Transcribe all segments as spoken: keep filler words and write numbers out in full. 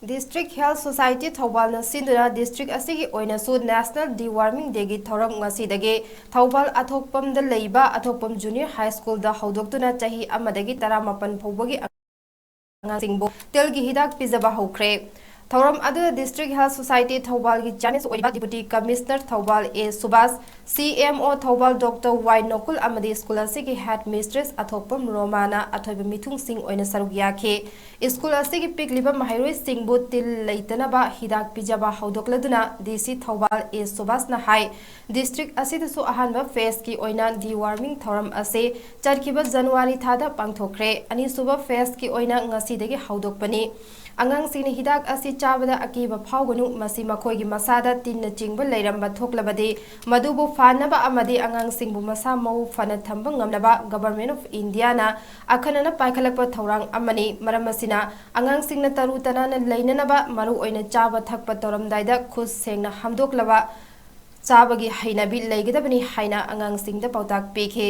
District Health Society ꯊꯧꯕꯥꯜꯅ ꯁꯤꯟꯗꯨꯅ district ꯑꯁꯤꯒꯤ ꯑꯣꯏꯅꯁꯨ National Deworming Dayꯒꯤ ꯊꯧꯔꯝ ꯉꯁꯤꯗꯒꯤ ꯊꯧꯕꯥꯜ ꯑꯊꯣꯛꯄꯝꯗ ꯂꯩꯕ ꯑꯊꯣꯛꯄꯝ Junior High Schoolꯗ ꯍꯧꯗꯣꯛꯇꯨꯅ ꯆꯍꯤ ꯑꯃꯗꯒꯤ ꯇꯔꯥꯃꯥꯄꯟ ꯐꯥꯎꯕꯒꯤ ꯑꯉꯥꯡꯁꯤꯡꯕꯨ ꯇꯤꯜꯒꯤ ꯍꯤꯗꯥꯛ ꯄꯤꯖꯕ ꯍꯧꯈ꯭ꯔꯦ꯫ ꯊꯧꯔꯝ ꯑꯗꯨꯗ District Health Society ꯊꯧꯕꯥꯜꯒꯤ Chairman ꯑꯣꯏꯕ Deputy Commissioner ꯊꯧꯕꯥꯜ ꯑꯦ Subhas, C M O Thoubal Doctor ꯋꯥꯏ ꯅꯣꯀꯨꯜ ꯑꯃꯗꯤ school ꯑꯁꯤꯒꯤ head mistress ꯑꯊꯣꯛꯄꯝ ꯔꯣꯃꯥꯅ ꯑꯊꯣꯏꯕ ꯃꯤꯊꯨꯡꯁꯤꯡ ꯑꯣꯏꯅ ꯁꯔꯨꯛ ꯌꯥꯈꯤ꯫ School ꯑꯁꯤꯒꯤ ꯄꯤꯛꯂꯤꯕ ꯃꯍꯩꯔꯣꯏꯁꯤꯡꯕꯨ ꯇꯤꯜ ꯂꯩꯇꯅꯕ ꯍꯤꯗꯥꯛ ꯄꯤꯖꯕ ꯍꯧꯗꯣꯛꯂꯗꯨꯅ D C ꯊꯧꯕꯥꯜ ꯑꯦ ꯁꯨꯕꯥꯁꯅ ꯍꯥꯏ, district ꯑꯁꯤꯗꯁꯨ ꯑꯍꯥꯟꯕ phaseꯀꯤ ꯑꯣꯏꯅ deworming ꯊꯧꯔꯝ ꯑꯁꯤ ꯆꯠꯈꯤꯕ January ꯊꯥꯗ ꯄꯥꯡꯊꯣꯛꯈ꯭ꯔꯦ꯫ ꯑꯅꯤꯁꯨꯕ phaseꯀꯤ ꯑꯣꯏꯅ ꯉꯁꯤꯗꯒꯤ ꯍꯧꯗꯣꯛꯄꯅꯤ꯫ ꯑꯉꯥꯡꯁꯤꯡꯅ ꯍꯤꯗꯥꯛ ꯑꯁꯤ ꯆꯥꯕꯗ ꯑꯀꯤꯕ ꯐꯥꯎꯒꯅꯨ, ꯃꯁꯤ ꯃꯈꯣꯏꯒꯤ ꯃꯁꯥꯗ ꯇꯤꯟꯅꯆꯤꯡꯕ ꯂꯩꯔꯝꯕ ꯊꯣꯛꯂꯕꯗꯤ ꯃꯗꯨꯕꯨ ꯐꯅꯕ ꯑꯃꯗꯤ ꯑꯉꯥꯡꯁꯤꯡꯕꯨ ꯃꯁꯥ ꯃꯎ ꯐꯅ ꯊꯝꯕ ꯉꯝꯅꯕ Government of Indiaꯅ ꯑꯈꯟꯅꯅ ꯄꯥꯏꯈꯠꯂꯛꯄ ꯊꯧꯔꯥꯡ ꯑꯃꯅꯤ꯫ ꯃꯔꯝ ꯑꯁꯤꯅ ꯑꯉꯥꯡꯁꯤꯡꯅ ꯇꯔꯨ ꯇꯅꯥꯟꯅ ꯂꯩꯅꯅꯕ, ꯃꯔꯨꯑꯣꯏꯅ ꯆꯥꯕ ꯊꯛꯄ ꯇꯧꯔꯝꯗꯥꯏꯗ ꯈꯨꯠ ꯁꯦꯡꯅ ꯍꯥꯝꯗꯣꯛꯂꯕ ꯆꯥꯕꯒꯤ ꯍꯩꯅꯕꯤ ꯂꯩꯒꯗꯕꯅꯤ ꯍꯥꯏꯅ ꯑꯉꯥꯡꯁꯤꯡꯗ ꯄꯥꯎꯇꯥꯛ ꯄꯤꯈꯤ꯫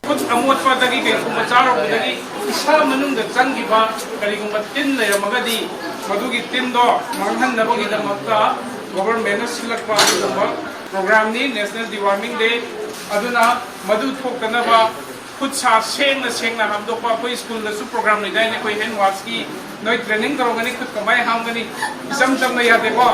ꯈꯨꯠ ꯑꯃꯣꯠꯄꯗꯒꯤ ꯀꯩꯒꯨꯝꯕ ꯆꯥꯔꯨꯕꯗꯒꯤ ꯏꯁꯥ ꯃꯅꯨꯡꯗ ꯆꯪꯈꯤꯕ ꯀꯔꯤꯒꯨꯝꯕ ꯇꯤꯟ ꯂꯩꯔꯝꯃꯒꯗꯤ ꯃꯗꯨꯒꯤ ꯇꯤꯟꯗꯣ ꯃꯥꯡꯍꯟꯅꯕꯒꯤꯗꯃꯛꯇ Governmentꯅ ꯁꯤꯜꯂꯛꯄ ꯑꯗꯨꯒꯨꯝꯕ programꯅꯤ National Deworming Day꯫ ꯑꯗꯨꯅ ꯃꯗꯨ ꯊꯣꯛꯇꯅꯕ ꯈꯨꯠ ꯁꯥ ꯁꯦꯡꯅ ꯁꯦꯡꯅ ꯍꯥꯝꯗꯣꯛꯄ, ꯑꯩꯈꯣꯏ schoolꯗꯁꯨ program ꯂꯩꯗꯥꯏꯅꯦ, ꯑꯩꯈꯣꯏ hand washꯀꯤ ꯅꯣꯏ training ꯇꯧꯔꯝꯒꯅꯤ, ꯈꯨꯠ ꯀꯃꯥꯏꯅ ꯍꯥꯝꯒꯅꯤ, ꯏꯆꯝ ꯆꯝꯅ ꯌꯥꯗꯦꯀꯣ꯫